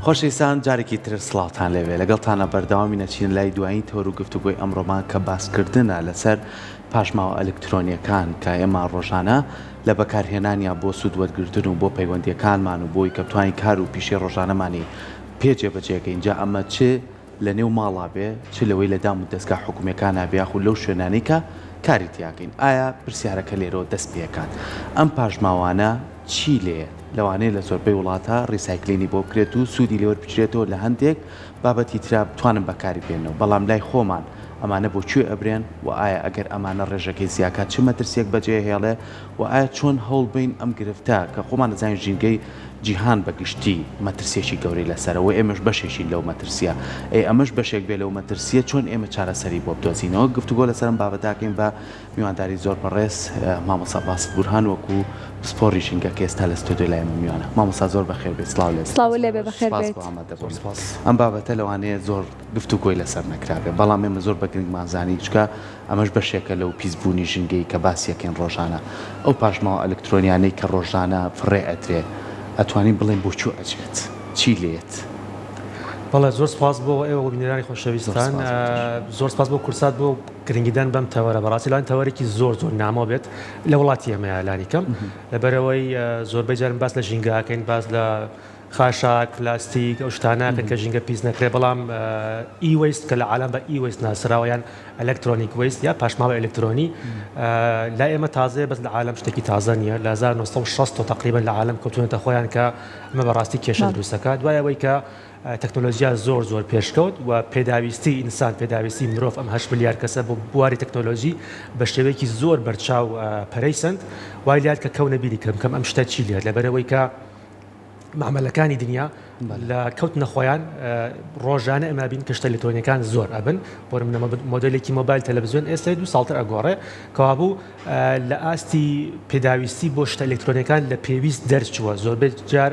خۆشەویستان جارێکی تر سڵاوتان لێبێ لەگەڵتانە بەردەوامی نەچینە لای دوایین تەوەر و گفتوگۆی ئەمڕۆمان کە باسکردنە لەسەر پاشماوە ئەلکترۆنیەکان کە ئێمە ڕۆژانە لە بەکارهێنانیا بۆ سوود وەرگرتن و بۆ پەیوەندیەکانمان و بۆی کە بتوانین کار و پیشەی ڕۆژانەمانی پێ جێبەجێکەین جا ئەمە چ لە نێو ماڵا بێ چ لەوەی لە دام و دەزگا حکومیەکانا بێ یاخود لەو شوێنانەی کە کاری تیاکەین ئایا پرسیارەکە لێرەوە دەست پێکات ئەم پاشماوانە چی لێیەت؟ لەوانەیە لە زۆربەی وڵاتا ڕیسایکلینی بۆ بکرێت و سوودی لێوەربگیرێتەوە لە هەندێک بابەتی ترا بتوانن بەکاری بێننەوە بەڵام لای خۆمان ئەمانە بۆ کوێ ئەبرێن و ئایا ئەگەر ئەمانە ڕێژەکەی زیاکات چ مەترسیەک بەجێ هێڵێ و ئایا چۆن هەوڵ بەین ئەم گرفتە کە خۆمان ئەزانین ژینگەی جیهان بە گشتی مەترسیەکی گەورەی لەسەرە و ئێمەش بەشێکین لەو مەترسیە ئەی ئەمەش بەشێک بێ لەو مەترسیە چۆن ئێمە چارەسەری بۆ بدۆزینەوە گفتوگۆ لەسەر ئەم بابەتە ئەکەین بە میوانداری زۆر بەڕێز مامۆستا باسط بورهان وەکو پسپۆڕی ژینگە کە ئێستا لە ستۆدیۆ لای ئێمە میوانە. مامۆستا زۆر بەخێر بێیت سڵاو لێ بێت. سڵاو لێ بێ بەخێر سپاس بێیت. بۆ ئامادەبوونت. ئەم بابەتە لەوانەیە زۆر گفتوگۆی لەسەر نەکرابێ بەڵام ئێمە زۆر بە گرنگمان زانی چونکە ئەمەش بەشێکە لەو پیسبوونی ژینگەی کە باسی ئەکەین ڕۆژانە. ئەو پاشماوە ئەلکترۆنیانەی کە ڕۆژانە فڕێ ئەدرێ ئەتوانین بڵێین بۆ کوێ ئەچێت؟ چی لێیەت؟ بەڵێ زۆر سپاس بۆ ئێوە بینەرانی خۆشەویستان زۆر سپاس بۆ کورسات بۆ گرنگیدان بەم تەوەرە بەڕاستی لەوان تەوەرێکی زۆر زۆر نامۆ بێت لە وڵاتی ئێمەیە لانی کەم لەبەرەوەی زۆربەی جارم باس لە ژینگەکەین باس لە خاشاک پلاستیک ئەو شتانەکەن کە ژینگە پیس نەکرێ بەڵام e-waste کە لە عالم بە e-waste ناسراوە یان electronic waste یا پاشماوە ئەلکترۆنی لا ئێمە تازەیە بەس لە عالم شتێکی تازە نییە لە 1960 تقریبا لە عالم کەوتونەتە خۆیان کە ئەمە بەڕاستی کێشە دروستەکە دوای ئەوەی کە تەکنۆلۆجیا زۆر زۆر پێشکەوت و پێداویستی ئینسان پێداویستی مرۆڤ ئەم هەشت ملیار کەسە بۆ بواری تەکنۆلۆژی بە شێوەیەکی زۆر بەرچاو پەرەی سەند وای لات کە کەونە بیری کەم کەم ئەم شتە چی لێت لەبەرەوەی کە مامەلەکانی دنیا لە کەوتنە خۆیان ڕۆژانە ئەمە بین کە شتە ئەلکترۆنیەکان زۆر ئەبن بۆ منە مۆدلێکی مۆبایل تەلەڤزیۆن ئێستا دو ساڵتر ئەگۆڕێ کەوابوو لە ئاستی پێداویستی بۆ شتە ئەلکترۆنیەکان لە پێویست دەرچووە زۆربەی جار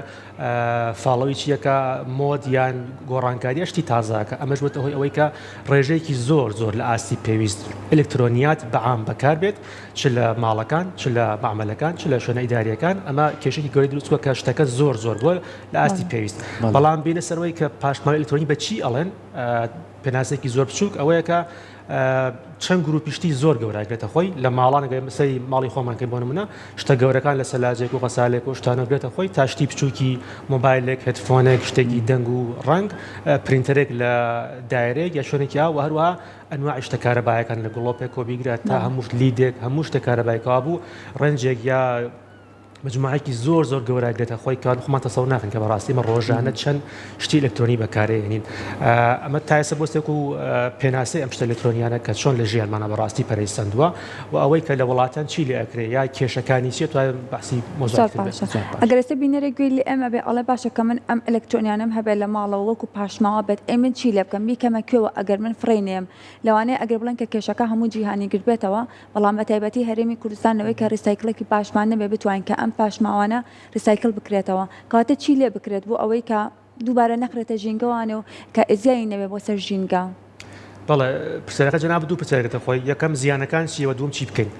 follow ی چیەکە مۆد یان گۆڕانکاریە شتی تازاکە ئەمەش بۆتە هۆی ئەوەی کە ڕێژەیەکی زۆر زۆر لە ئاستی پێویست ئەلکترۆنیات بەعام بەکار بێت چ لە ماڵەکان چ لە مەعمەلەکان چ لە شوێنە ئیداریەکان ئەمە کێشێکی گەورەی دروست کە شتەکە زۆر زۆر بووە لە ئاستی پێویست بەڵام بینە سەرەوەی کە پاشماوەی ئەلکترۆنی بە چی ئەڵێن پێناسێکی زۆر بچووک ئەوەیە کە چەند گروپی شتی زۆر گەورە گرێتە خۆی لە ماڵان گەر سەری ماڵی خۆمان کەین بۆ نمونە شتە گەورەکان لە سەلاجێک و غەسالێک و شتانە گرێتە خۆی تا شتی بچووکی مۆبایلێک headphone ێک شتێکی دەنگ و ڕەنگ printer ێک لە دایرێک یا شوێنێکی ئاو و هەروەها ئەنواعی شتە کارەبایەکان لە گڵۆپێک کۆ بیگرە تا هەموو LED ێک هەموو شتە کارەبایکەوە بوو ڕەنجێک یا مجموعەیەکی زۆر زۆر گەورە گرێتە خۆی کە خۆمان تەسەور ناکەن کە بەڕاستی ئمە ڕۆژانە چەند شتی ئەلکترۆنی بەکارێنین ئەمە تا ئێستا بۆ سێک و پێناسەی ئەم شتە ئەلکترۆنیانە کە چۆن لە ژیانمانە بەڕاستی پەرەی سەندووە و ئەوەی کە لە وڵاتان چی لێ ئەکرێ یا کێشەکانی چیە توانم باسی زۆر باشە ئەگەر ئێستا بینەرێک گوێی لێ ئێمە بێ ئەڵێ باشە کە من ئەم ئەلکترۆنیانەم هەبێ لە ماڵەوە وەکو پاشماوە بێت ئەی من چی لێ بکەم بیکەمە کوێوە ئەگەر من فڕێی نێم لەوانەیە ئەگەر بڵێن کە کێشەکە هەموو جیهانی گرتبێتەوە بەڵام بە تایبەتی هەرێمی کوردستان لەوەی کە recycle ێکی باشمان نەبێت بتوانین کە ئەم پاشماوانە recycle بکرێتەوە کەواتە چی لێ بکرێت بۆ ئەوەی کە دووبارە نەخرێتە ژینگەوانێ و کە زیانی نەبێ بۆ سەر ژینگە. بەڵێ پرسیارەکە جەنابت دوو پرسیار گرتە خۆی یەکەم زیانەکان چییە و دووەم چی بکەین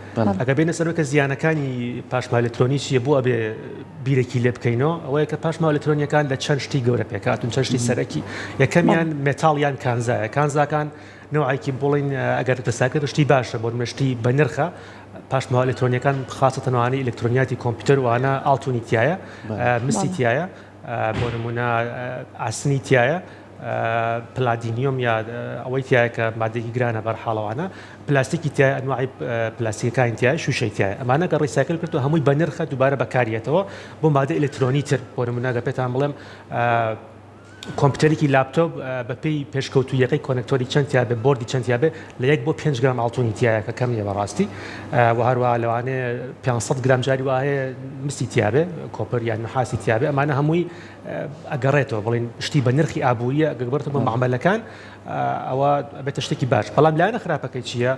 ئەگەر بێینە سەر کە زیانەکانی پاشماوە ئەلکترۆنی چییە بۆ ئەبێ بیرێکی لێ بکەینەوە ئەوەیە کە پاشماوە ئەلکترۆنیەکان لە چەند شتی گەورە پێکهاتوون چەند شتی سەرەکی یەکەمیان metal یان کانزایە کانزاکان نەوعێکی بڵین ئەگەر recycle شتی باشە بۆ نمونە شتی بەنرخە پاشماوە ئەلکترۆنیەکان خاصەتەن ئەوانەی ئەلکترۆنیاتی کۆمپیوتەر وانە ئاڵتونی تایە مسی تایە بۆ نمونە ئاسنی تایە پلادینیۆم یا ئەوەی تایە کە مادێکی گرانە بەرحاڵەوانە پلاستیکی تایە ئەنواعی پلاستیکەکانی تایە شوشەی تایە ئەمانە کە recycle کرد و هەمووی بەنرخە دووبارە بەکاریەتەوە بۆ مادە ئەلکترۆنی تر بۆ نمونە گە پێتان بڵێم کۆمپیوتەرێکی لاپتۆپ بەپێی پێشکەوتوویەکەی connector ی چەند تیابێ board ی چەند تیابێ لە یەک بۆ 5 گرام ئاڵتونی تایە کە کەم نییە بەڕاستی و هەروەها لەوانەیە 500 گرام جاری وا هەیە مسی تیابێ copper یان نحاسی تیابێ ئەمانە هەمووی ئەگەڕێتەوە بڵین شتی بە نرخی ئابووریە گەگبرتە بۆ معامەلەکان ئەوە بێتە شتێکی باش بەڵام لایەنە خراپەکەی چییە؟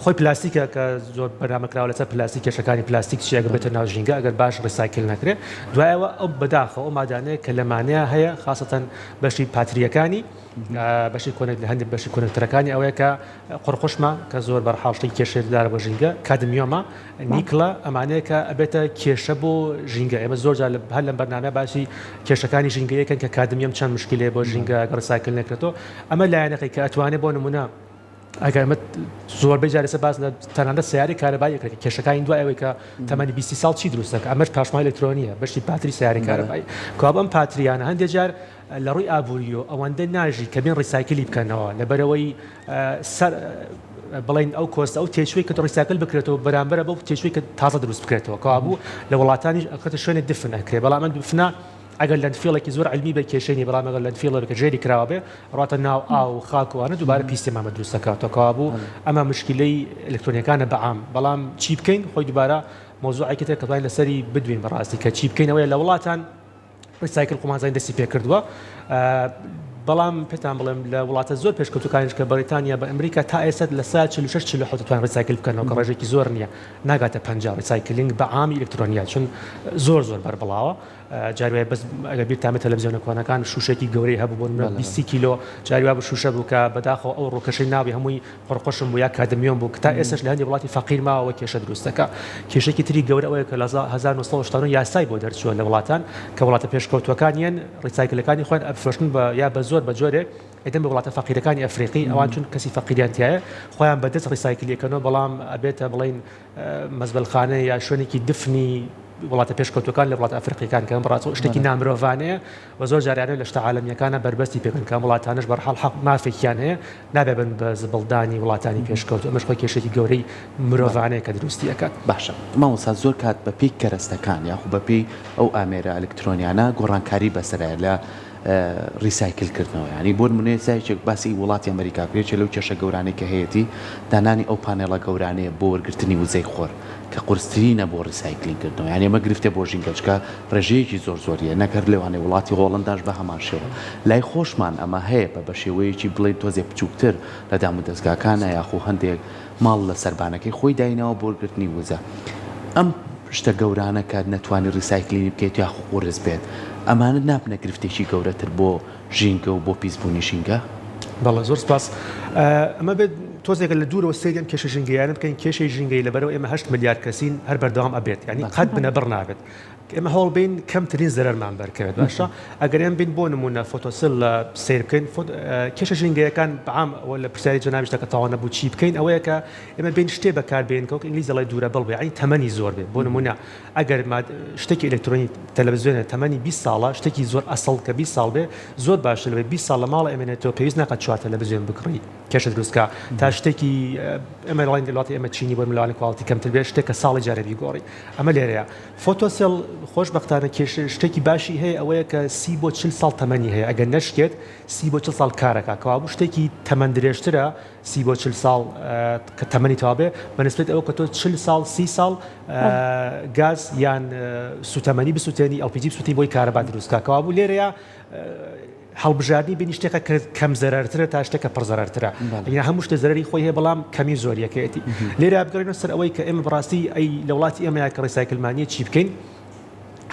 خۆی پلاستیکە کە زۆر بەرنامە کراوە لەسەر پلاستیک کێشەکانی پلاستیک چیە ئەگەر بێتە ناو ژینگە ئەگەر باش recycle نەکرێت دوایەوە ئەو بەداخەوە ئەو مادانەیە کە لەمانەیە هەیە خاصەتەن بەشی پاتریەکانی بەشی connect لە هەندێک بەشی connector ەکانی ئەوەیە کە قڕقشمە کە زۆر بەرحاڵ شتێکی کێشەدارە بۆ ژینگە کادمیۆمە نیکلە ئەمانەیە کە ئەبێتە کێشە بۆ ژینگە ئێمە زۆر جار هەر لەم بەرنامە باسی کێشەکان. کێشەکانی ژینگەیەکەن کە کادمیەم چەند مشکلەیە بۆ ژینگە گەر recycle نەکرێتەوە ئەمە لایەنەکەی کە ئەتوانێت بۆ نمونە ئەگەر ئەمە زۆربەی جار ئێستا باس لە تەنانەت سیارەی کارەبایی ئەکرێت کە کێشەکانی دوای ئەوەی کە تەمەنی 20 ساڵ چی دروست دەکات ئەمەش پاشماوەی ئەلکترۆنییە بەشی پاتری سیارەی کارەبایی کەوابوو ئەم پاتریانە هەندێک جار لە ڕووی ئابووریەوە ئەوەندە ناژی کە بێن recycle ی بکەنەوە لەبەرئەوەی سەر بڵین ئەو cost ە ئەو تێچووی کە recycle بکرێتەوە بەرامبەرە بەو تێچووی کە تازە دروست بکرێتەوە کەوابوو لە وڵاتانیش ئەکرێتە شوێنێ دفن ئەکرێ بەڵام ئەم دفنە ئەگەر landfill ێکی زۆر عیلمی بێ کێشەی نیە بەڵام ئەگەر landfill ێک ژێری کراوە بێ ڕاتە ناو ئاو و خاک و ئەوانە دووبارە پیسی مامە دروست دەکاتەوە کەوابوو ئەمە مشکلەی ئەلکترۆنیەکانە بە عام بەڵام چی بکەین خۆی دووبارە مەوزوعێکی تر کە توانین لەسەری بدوێین بەڕاستی کە چی بکەین ئەوەیە لە وڵاتان recycle خۆمان زانین دەستی پێکردووە بەڵام پێتان بڵێم لە وڵاتە زۆر پێشکەوتوەکانیش کە بەریتانیا بە ئەمریکا تا ئێستا لە سا 46 47 توان recycle بکەنەوە کە ڕێژێکی زۆر نییە ناگاتە 50 recycling بە عامی ئەلکترۆنیا چون زۆر زۆر بەربڵاوە جاری وایە بەس ئەگەر بیرتان بێت تەلەڤزیۆنە کۆنەکان شووشێکی گەورەی هەبوو بۆ نمونە 20 کیلۆ جاری وا بوو شووشە بوو کە بەداخەوە ئەو ڕووکەشەی ناوی هەمووی قڕقوشم بوو یا کادمیۆم بوو کە تا ئێستاش لە هەندێک وڵاتی فەقیر ماوە کێشە دروست دەکا. کێشەیەکی تری گەورە ئەوەیە کە لە 1989 یاسای بۆ دەرچووە لە وڵاتان کە وڵاتە پێشکەوتووەکان یەن recycle ەکانی خۆیان ئەفرۆشن بە یا بە زۆر بە جۆرێک ئەیدەن بە وڵاتە فەقیرەکانی ئەفریقی ئەوان چون کەسی فەقیریان تیایە خۆیان بە دەست recycle ی ئەکەنەوە بەڵام ئەبێتە بڵێین مەزبەلخانە یا شوێنێکی دفنی وڵاتە پێشکەوتوەکان لە وڵاتە ئەفریقیەکان کە بەڕاست شتێکی نامرۆڤانەیە و زۆر جاریانە لە شتە عالەمیەکانە بەربەستی پێکەن کە وڵاتانش بەرحاڵ حەق مافێکیان هەیە نابێ بن بە زبڵدانی وڵاتانی پێشکەوت ئەمەش خۆی کێشێکی گەورەی مرۆڤانەیە کە دروستی ئەکات. باشە مامۆستا زۆر کات بە پێی کەرەستەکان یاخو بە پێی ئەو ئامێرە ئەلکترۆنیانە گۆڕانکاری بەسەرایە لە recycle کردنەوە یانی بۆ نمونە ئێستا یەکێک باسی وڵاتی ئەمریکا بکرێت یەکێ لەو کێشە گەورانەی کە هەیەتی دانانی ئەو panel ە گەورانەیە بۆ وەرگرتنی وزەی خۆر کە قورسترینە بۆ recycling کردنەوە یانی ئەمە گرفتە بۆ ژینگە چونکە ڕێژەیەکی زۆر زۆریە نەک هەر لەوانەیە وڵاتی هۆڵەنداش بە هەمان شێوە لای خۆشمان ئەمە هەیە بە بە شێوەیەکی بڵێین تۆزێ بچووکتر لە دامودەزگاکانە یاخو هەندێک ماڵ لە سەربانەکەی خۆی دایناوە بۆ وەرگرتنی وزە. ئەم شتە گەورانە کە نەتوانی recycling ی بکەیت یاخو قورس بێت، ئەمانە نابنە گرفتێکی گەورەتر بۆ ژینگە و بۆپیسبوونی ژینگە؟ بەڵێ زۆر سپاس. ئەمە بێت تۆزێک لە دوورەوە سەیری ئەم کێشە ژینگەیانە بکەین، کێشەی ژینگەیی لەبەرئەوەی ئێمە هەشت ملیار کەسین هەر بەردەوام ئەبێت، یانی قەت بنەبڕ نابێت. ئێمە هەوڵ بین کەمترین زەرەرمان بەرکەوێت باشە ئەگەر ئێمە بین بۆ نمونە photocell سەیر بکەین کێشە ژینگەیەکان بەعام ئەوە لە پرسیاری جەنابیش دەکە تەواو نەبوو چی بکەین ئەوەیە کە ئێمە بین شتێ بەکار بێن کە وەک ئینگلیز دەڵێ durable بێ یعنی تەمەنی زۆر بێ بۆ نمونە ئەگەر شتێکی ئەلکترۆنی تەلەڤزیۆنە تەمەنی 20 ساڵە شتێکی زۆر ئەسڵ کە 20 ساڵ بێ زۆر باشتر لەوەی 20 ساڵ لە ماڵ ئەمێنێتەوە پێویست ناکات چوار تەلەڤزیۆن بکڕی کێشە دروست کا تا شتێکی ئێمە دەڵێن وڵاتی ئێمە چینی بۆ ملوانە quality کەمتر بێ شتێک کە ساڵی جارێ بیگۆڕی ئەمە لێرەیە photocell خۆشبەختانە کێش شتێکی باشی هەیە ئەوەیە کە سی بۆ چل ساڵ تەمەنی هەیە ئەگەر نەشکێت سی بۆ چل ساڵ کارەکە کەوابوو شتێکی تەمەن درێژترە سی بۆ چل ساڵ کە تەمەنی تەواو بێ بە نسبەت ئەوە کە تۆ چل ساڵ سی ساڵ گاز یان سوتەمەنی بسوتێنی LPG بسوتێنی بۆی کارەبا دروست کا کەوابوو لێرەیە هەڵبژاردنی بینی شتێکە کە کەم زەرەرترە تا شتێکە پڕ زەرەرترە یعنی هەموو شتێ زەرەری خۆی هەیە بەڵام کەمی زۆریەکەیەتی لێرە بگەڕێنەوە سەر ئەوەی کە ئێمە بەڕاستی ئەی لە وڵاتی ئێمەیا کە recycle مان نییە چی بکەین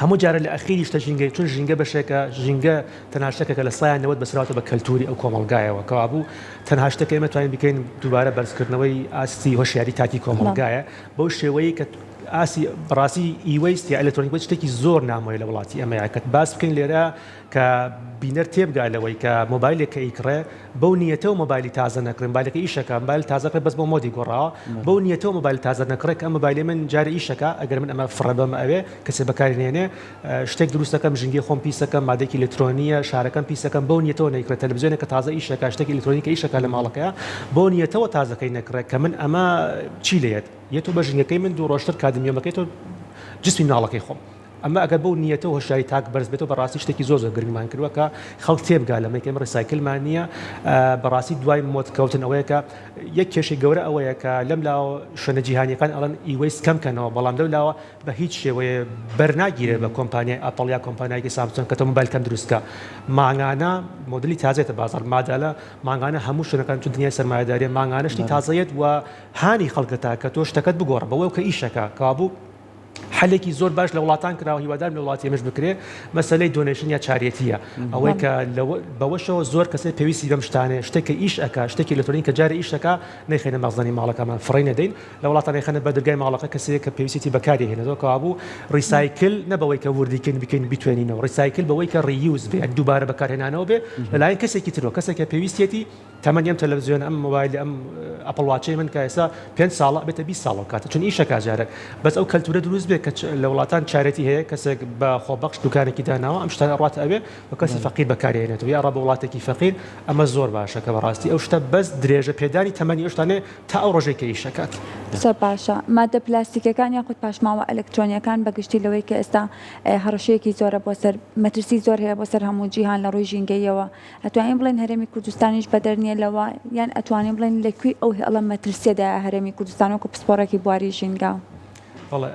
هەموو جارە لە ئەخیری شتە ژینگەی چون ژینگە بەشێکە ژینگە تەنها شتێکە کە لە سایان 90 بەسراوەتە بە کەلتوری ئەو کۆمەڵگایەوە کەوابوو تەنها شتێک ئێمە توانین بکەین دووبارە بەرزکردنەوەی ئاستی هۆشیاری تاکی کۆمەڵگایە بەو شێوەیە کە ئاسی بەڕاستی e-waste یا ئەلکترۆنیک شتێکی زۆر نامۆیە لە وڵاتی ئێمەیە کە باس بکەین لێرە کە بینەر تێبگا لەوەی کە مۆبایلێک کە ئیکڕێ بەو نیەتەوە مۆبایلی تازە نەکڕێ مۆبایلەکە ئیشەکا مۆبایل تازە کڕێ بەس بۆ مۆدی گۆڕاوە بەو نیەتەوە مۆبایل تازە نەکڕێ کە ئەم مۆبایلەی من جارێ ئیشەکا ئەگەر من ئەمە فڕێ بەم ئەوێ کەسێ بەکاری نێنێ شتێک دروست دەکەم ژینگەی خۆم پیس دەکەم مادەیەکی ئەلکترۆنیە شارەکەم پیس دەکەم بەو نیەتەوە نەیکڕێ تەلەفزیۆنێک کە تازە ئیشەکا شتێکی ئەلکترۆنی کە ئیشەکا لە ماڵەکەیا بەو نیەتەوە تازەکەی نەکڕێ کە من ئەمە چی لێیەت یەتۆ بە ژینگەکەی من دوو ڕۆژتر کادمیۆمەکەی تۆ جسمی مناڵەکەی خۆم. ئەمە ئەگەر بەو نیەتە و هۆشیاری تاک بەرز بێتەوە بەڕاستی شتێکی زۆر زۆر گرنگمان کردوە کە خەڵک تێبگا لەمەی کە ئێمە recycle مان نییە بەڕاستی دوای مۆد کەوتن ئەوەیە کە یەک کێشەی گەورە ئەوەیە کە لەم لاوە شوێنە جیهانیەکان ئەڵێن e-waste کەم کەنەوە بەڵام لەو لاوە بە هیچ شێوەیە بەرناگیرێت بە کۆمپانیای ئەپڵ یا کۆمپانیایەکی سامسۆنگ کە تۆ مۆبایل کەم دروست کە مانگانە مۆدلی تازێتە بازاڕ مادالە مانگانە هەموو شوێنەکان چون دنیای سەرمایەداریە مانگانە شتی تازەیەت و هانی خەڵکەتا کە تۆ شتەکەت بگۆڕە بەوەی کە ئیشەکە کەوابوو. حەلێکی زۆر باش لە وڵاتان کراوە هیوادارم لە وڵاتی ئێمەش بکرێ مەسەلەی donation یا charity یە ئەوەی کە بەوەشەوە زۆر کەسێ پێویستی بەم شتانەیە شتێک کە ئیش ئەکا شتێکی ئەلکترۆنی کە جارێ ئیش ئەکا نەیخەینە مەخزەنی ماڵەکەمان فڕێی نەدەین لە وڵاتان ئەیخەنە بەر دەرگای ماڵەکە کەسێک کە پێویستیەتی بەکاری هێنێتەوە کەوابوو recycle نە بەوەی کە وردی کەین بکەین بیتوێنینەوە recycle بەوەی کە reuse بێ یانی دووبارە بەکارهێنانەوە بێ لەلایەن کەسێکی ترەوە کەسێک کە پێویستیەتی تەمەنی ئەم تەلەفزیۆنە ئەم مۆبایلە ئەم Apple Watch ەی من کە ئێستا پێنج ساڵە ئەبێتە 20 ساڵ ئەو کاتە چون ئیشەکا جارێک بەس ئەو کەلتورە دروست بێ کە لە وڵاتان charity هەیە کەسێک بە خۆبەخش دوکانێکی داناوە ئەم شتانە ئەڕواتە ئەوێ و کەسی فەقیر بەکاری هێنێتەوە یا ئەڕا بۆ وڵاتێکی فەقیر ئەمە زۆر باشە کە بەڕاستی ئەو شتە بەس درێژە پێدانی تەمەنی ئەو شتانەیە تا ئەو ڕۆژەی کە ئیش ئەکات. زۆر باشە. ماددە پلاستیکیەکان یاخود پاشماوە ئەلکترۆنیەکان بە گشتی لەوەی کە ئێستا هەڕەشەیەکی زۆرە بۆ سەر مەترسی زۆر هەیە بۆ سەر هەموو جیهان لە ڕووی ژینگەییەوە ئەتوانین بڵێین هەرێمی کوردستانیش بەدەر نییە لەوە یان ئەتوانین بڵێین لە کوێی ئەو هێڵە مەترسیەدایە هەرێمی کوردستان وەکو پسپۆڕێکی بواری ژینگە؟ بەڵێ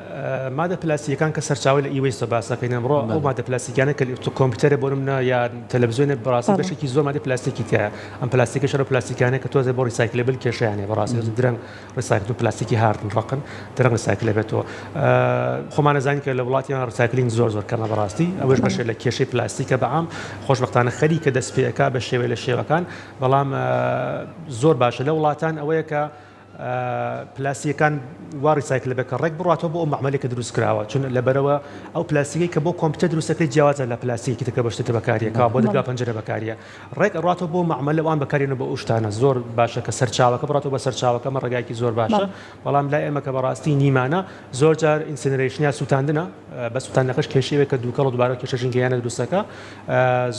مادە پلاستیکەکان کە سەرچاوەی لە e-waste ەوە باس دەکەین ئەمڕۆ ئەو مادە پلاستیکانە کە کۆمپیوتەرە بۆ نمونە یا تەلەڤزیۆنە بەڕاستی بەشێکی زۆر مادەی پلاستیکی تیایە ئەم پلاستیکەش ئەو پلاستیکانە کە تۆزێ بۆ recyclable کێشەیان هەیە بەڕاستی درەنگ recycle پلاستیکی hard ن ڕەقن درەنگ recycle ئەبێتەوە خۆمان ئەزانین کە لە وڵاتی ئێمە recycling زۆر زۆر کەمە بەڕاستی ئەوەش بەشێ لە کێشەی پلاستیکە بەعام خۆشبەختانە خەریکە دەست پێ ئەکا بە شێوەی لە شێوەکان بەڵام زۆر باشە لە وڵاتان ئەوەیە کە پلاستیکەکان وا recycle بێت کە ڕێک بڕاتەوە بۆ ئەو مەعمەلێک کە دروست کراوە چون لەبەرەوە ئەو پلاستیکەی کە بۆ کۆمپیوتەر دروست دەکرێت جیاوازە لە پلاستیکی تر کە بە شتێک بەکاریە کە بۆ دەرگا پەنجەرە بەکاریە ڕێک ئەڕاتەوە بۆ مەعمەلە وان بەکارێنە بۆ ئەو شتانە زۆر باشە کە سەرچاوەکە بڕاتەوە بە سەرچاوەکە ئەمە ڕێگایەکی زۆر باشە بەڵام لای ئێمە کە بەڕاستی نیمانە زۆر جار incineration یا سووتاندنە بە سووتاندنەکەش کێشەی ئەوەیە کە دووکەڵ و دووبارە کێشە ژینگەیانە دروست دەکا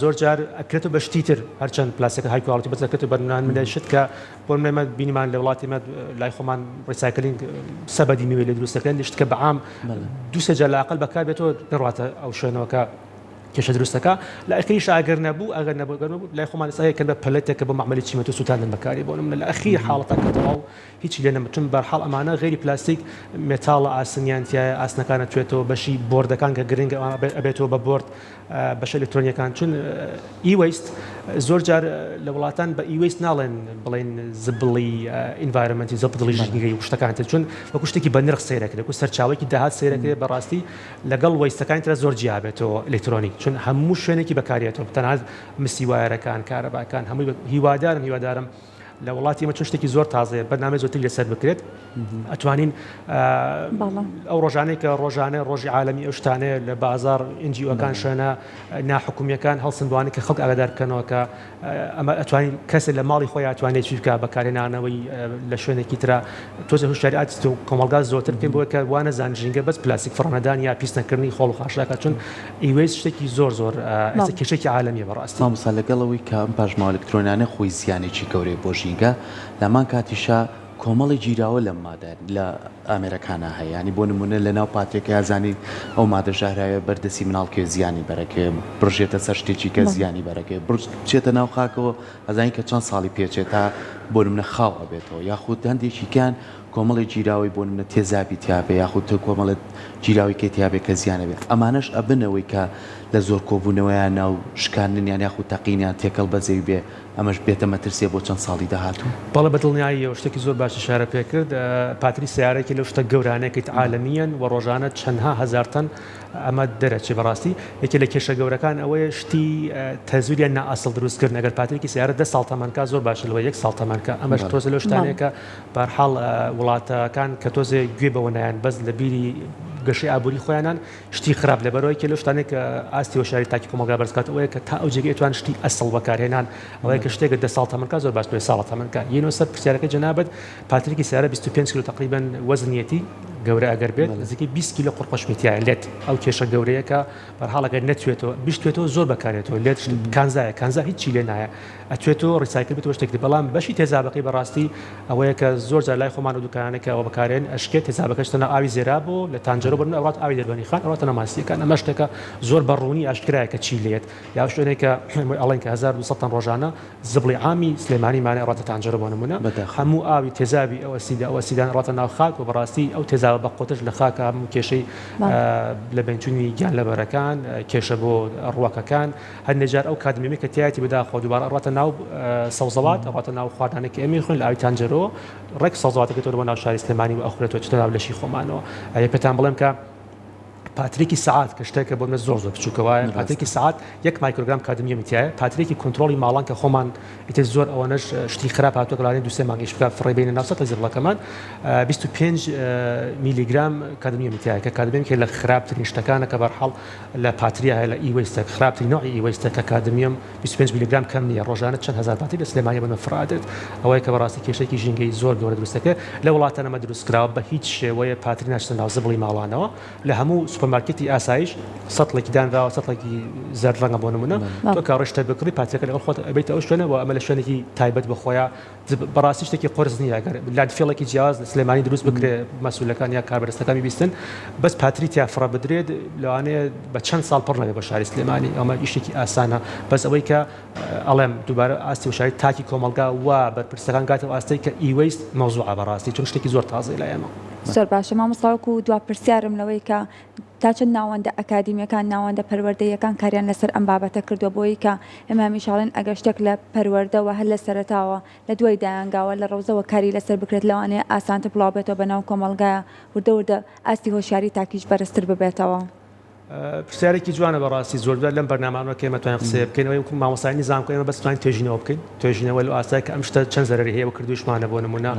زۆر جار ئەکرێتەوە بە شتی تر هەرچەند پلاستیکە high quality بەس ئەکرێتەوە بە نان من شت کە بۆ نمونە ئێمە بینیمان لە وڵاتی ئێمە لای خۆمان recycling سەبەدی میوەی لێ دروست دەکرێن شت کە بەعام دوو سێ جار لاقل بەکار بێتەوە نەڕواتە ئەو شوێنەوە کە کێشە دروست دەکا لە ئەخیریش ئەگەر نەبوو ئەگەر نەبوو گەر نەبوو لای خۆمان ئێستا یەکەن بە پەلەتێک کە بۆ مەعمەلی چیمەنتۆ سووتاندن بەکاری بۆ نمونە لە ئەخیر حاڵەتە کە تەواو هیچی لێ نەما چون بەرحاڵ ئەمانە غەیری پلاستیک مێتاڵە ئاسنیان تیایە ئاسنەکان ئەتوێتەوە بەشی بۆردەکان کە گرنگە ئەبێتەوە بە بۆرد بەشە ئەلکترۆنیەکان چون e-waste زۆر جار لە وڵاتان بە e-waste ناڵێن بڵێن زبڵی environment ی زبڵی ژینگەی و شتەکان تر چون وەکو شتێکی بە نرخ سەیرەکرێت وەکو سەرچاوەیەکی داهات سەیرەکرێت بەڕاستی لەگەڵ waste ەکانی ترا زۆر جیا بێتەوە ئەلکترۆنیک چون هەموو شوێنێکی بەکارێتەوە تەنانەت مسی وایەرەکان کارەباکان هەمووی هیوادارم هیوادارم لە وڵاتی ئێمە چون شتێکی زۆر تازەیە بەرنامەی زۆرتری لەسەر بکرێت ئەتوانین ئەو ڕۆژانەی کە ڕۆژانە ڕۆژی عالەمی ئەو شتانەیە لە بازار NGO ەکان شوێنە ناحکومیەکان هەڵسن بوانە کە خەڵک ئاگادار بکەنەوە کە ئەمە ئەتوانین کەسێک لە ماڵی خۆی ئەتوانێت چی بکە بەکارهێنانەوەی لە شوێنێکی ترا تۆزێ هۆشیاری ئاست و کۆمەڵگا زۆرتر بکەین بۆ کە وا نەزان ژینگە بەس پلاستیک فڕنەدان یا پیس نەکردنی خۆڵ و خاشاکە چون e-waste شتێکی زۆر زۆر ئێستا کێشێکی عالەمیە بەڕاستی. مامۆستا لەگەڵ ئەوەی کە ئەم پاشماوە ئەلکترۆنیانە خۆی زیانێکی گەورەیە بۆ ژینگە لەهەمان کاتیشا کۆمەڵی گیراوە لەم مادە لە ئامێرەکانا هەیە یانی بۆ نمونە لە ناو پاترێکەیا زانی ئەو مادە ژەهراویە بەر دەستی مناڵ کەوێ زیانی بەرەکەوێ بڕژێتە سەر شتێکی کە زیانی بەرەکەوێ بچێتە ناو خاکەوە ئەزانی کە چەند ساڵی پێچێت تا بۆ نمونە خاو ئەبێتەوە یاخود هەندێکی کان کۆمەڵێک گیراوەی بۆ نمونە تێزابی تیابێ یاخود کۆمەڵێ گیراوەی کەی تیابێ کە زیان ئەبێ ئەمانەش ئەبن ئەوەی کە لە زۆر کۆبوونەوەیانا و شکاندنیان یاخود تەقینیان تێکەڵ بە زەوی بێ ئەمەش بێتە مەترسیە بۆ چەند ساڵی داهاتوو. بەڵێ بە دڵنیاییەوە شتێکی زۆر باش ئیشارە پێکرد پاتری سەیارە یەکێ لەو شتە گەورانەیە کە عالەمییەن و ڕۆژانە چەندها هەزار تەن ئەمە دەرەچێ بەڕاستی یەکێ لە کێشە گەورەکان ئەوەیە شتی تەزویر یان نائەسڵ دروست کردن ئەگەر پاتریکی سەیارە دە ساڵ تەمەن کا زۆر باشە لەوەی یەک ساڵ تەمەن کا ئەمەش تۆزێ لەو شتانەیە کە بەهەرحاڵ وڵاتەکان کە تۆزێ گوێ بەوە نایەن بەس لە بیری گەشەی ئابووری خۆیانان شتی خراپ لەبەرئەوەی کە لەو شتانەی کە ئاستی هۆشیاری تاکی کۆمەڵگا بەرز کات ئەوەیە کە تا ئەو جێگەی ئەتوان شتی ئەسڵ بەکارهێنان ئەوەیە کە شتێکە دە ساڵ تەمەن کا زۆر باش پێ ساڵە تەمەن کا یەنەوە سەر پرسیارەکەی جەنابت پاتریکی سیارە 25 کیلۆ تقریبا وەزنیەتی گەورە ئەگەر بێت نزیکەی 20 کیلۆ قورقوشمی تایە lead ئەو کێشە گەورەیە کە بەرحاڵ ئەگەر نەتوێتەوە بشتوێتەوە زۆر بەکارێتەوە lead کانزایە کانزا هیچی لێ نایە ئەتوێتەوە recycle بێتەوە شتێکی تر بەڵام بەشی تێزابەکەی بەڕاستی ئەوەیە کە زۆر جار لای خۆمان و دوکانانەی کە ئەوە بەکارێن ئەشکێت تێزابەکەش تەنها ئاوی زێرابۆ لە تانجەرۆ بەرن ئەڕات ئاوی دەربەنی خان ئەڕاتە ناو ماسییەکان ئەمە شتێکە زۆر بە ڕوونی ئاشکرایە کە چی لێت یا شوێنێک کە ئەڵێن کە 1200 تەن ڕۆژانە زبڵی عامی سلێمانی مانە ئەڕاتە تانجەرۆ بۆ نمونە هەموو ئاوی تێزابی ئەو ئەسیدە ئەو ئەسیدان ئەڕاتە ناو خاک و بەڕاستی ئەو تێزابە بە قوتش لە خاکە هەموو کێشەی لەبەینچوونی گیانلەبەرەکان کێشە بۆ ڕووەکەکان هەندێ جار ئەو کادمیەمەی کە تیایەتی بەداخەوە دووبارە ئەڕواتە ناو سەوزەوات ئەڕواتە ناو خواردانێک کە ئێمەی خوێن لە ئاوی تانجەرۆ ڕێک سەوزەواتەکەی تۆ بۆ ناو شاری سلێمانی و ئەخورێتەوە چتە ناو لەشی خۆمانەوە ئەیە پێتان بڵێم کە. پاتریکی سەعات کە شتێکە بۆ منە زۆر زۆر بچووکە وایە پاتریکی سەعات یەک مایکرۆگرام کادمیەمی تیایە پاتریکی کۆنترۆڵی ماڵان کە خۆمان ئیتر زۆر ئەوەنەش شتی خراپ هاتووە کە لەوانەیە دوو سێ مانگ ئیش بکات فڕێی بەینە ناو سەتڵی زبڵەکەمان 25 میلیگرام کادمیەمی تیایە کە کادمیەم یەکێک لە خراپترین شتەکانە کە بەرحاڵ لە پاتریا هەیە لە e-waste ە خراپترین نەوعی e-waste ە کە کادمیەم 25 میلیگرام کەم نییە ڕۆژانە چەند هەزار پاتری لە سلێمانیە بەنە فڕ ئەدرێت ئەوەیە کە بەڕاستی کێشەیەکی ژینگەیی زۆر گەورە دروست دەکرێت لە وڵاتان ئەمە دروست کراوە بە هیچ شێوەیە پاتری ناچێتە ناو زبڵی ماڵانەوە لە هەموو سوپەرمارکێتی ئاسایش سەتڵێکی دانراوە سەتڵێکی زەرد ڕەنگە بۆ نمونە تۆ کە ڕشتە بکڕی پاتریەکە لەگەڵ خۆت ئەبیتە ئەو شوێنە و ئەمە لە شوێنێکی تایبەت بە خۆیان بەڕاستی شتێکی قورس نییە گەر landfill ێکی جیاواز لە سلێمانی دروست بکرێ مەسولەکان یا کاربەدەستەکان بیستن بەس پاتری تیا فڕە بدرێت لەوانەیە بە چەند ساڵ پڕ نەبێت بە شاری سلێمانی ئەمە ئیشێکی ئاسانە بەس ئەوەی کە ئەڵێم دووبارە ئاستی وشاری تاکی کۆمەڵگا و بەرپرسەکان گاتەوە ئاستەی کە e-waste مەوزوعە بەڕاستی چون شتێکی زۆر تازەی لای ئێمە. زۆر باشە مامۆستا وەکو دوا پرسیارم لەوەی کە تا چەند ناوەندە ئەکادیمیەکان ناوەندە پەروەردەییەکان کاریان لەسەر ئەم بابەتە کردووە بۆی کە ئێمە هەمیشە ئەڵێن ئەگەر شتێک لە پەروەردەوە هەر لە سەرەتاوە لە دوای دایانگاوە لە ڕەوزەوە کاری لەسەر بکرێت لەوانەیە ئاسانتر بڵاو بێتەوە بە ناو کۆمەڵگایا وردە وردە ئاستی هۆشیاری تاکیش بەرزتر ببێتەوە. پرسیارێکی جوانە بەڕاستی زۆرجار لەم بەرنامانەوە کە ئێمە توانین قسەیە بکەین ئەوەی وەکو مامۆستایانی زانکۆ ئێمە بەس توانین توێژینەوە بکەین توێژینەوە لەو ئاستای کە ئەم شتە چەند زەرەری هەیە و کردوویشمانە بۆ نمونە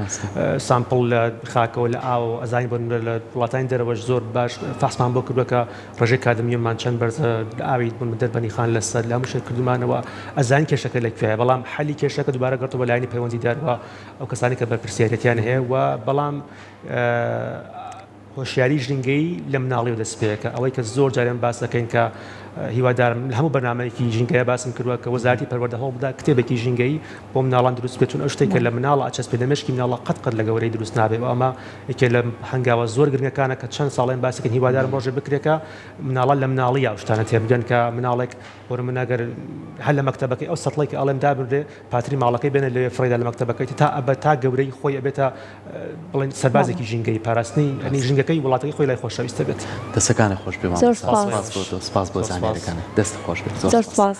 sample لە خاکەوە لە ئاوەوە ئەزانین بۆ نمونە لە وڵاتانی دەرەوەش زۆر باش فەحسمان بۆ کردووە کە ڕێژەی کادمیەممان چەند بەرزە لە ئاوی بۆ نمونە دەربەنی خان لەسەر لە هەموو شتێک کردوومانەوە ئەزانین کێشەکە لە کوێیە بەڵام حەلی کێشەکە دووبارە گەڕتەوە بە لایەنی پەیوەندیدار و ئەو کەسانی کە بەرپرسیارێتیان هەیە و بەڵام هۆشیاری ژینگەیی لە مناڵیەوە دەست پێکە، ئەوەی کە زۆر جار ئێمە باس دەکەین کە هیوادارم لە هەموو بەرنامەیەکی ژینگەیە باسم کردووە کە وەزارەتی پەروەردە هەوڵ بدات کتێبێکی ژینگەیی بۆ مناڵان دروست بکرێت چون ئەو شتێک کە لە مناڵ ئەچەسپێ لە مێشکی مناڵە قەت قەت لە گەورەی دروست نابێ و ئەمە یەکێ لە هەنگاوە زۆر گرنگەکانە کە چەند ساڵێن باسی کەین هیوادارم ڕۆژێ بکرێت کە مناڵان لە مناڵییا ئەو شتانە تێبگەن کە مناڵێک بۆ نمونە گەر هەر لە مەکتەبەکەی ئەو سەتڵەی کە ئەڵێم دابنرێ پاتری ماڵەکەی بێنە لەوێ فڕێدا لە مەکتەبەکەی تا ئەبەد تا گەورەی خۆی ئەبێتە بڵێن سەربازێکی ژینگەی پاراستنی ئەنی ژینگەکەی وڵاتەکەی خۆی لای خۆشەویستە بێت. دەسەکانت خۆش بێ زۆر مامۆستا سپاس. سپاس بۆ تۆ سپاس بۆ زۆر سپاس. زانیاریەکانت دەستت خۆش بێت زۆر زۆر سپاس. سپاس.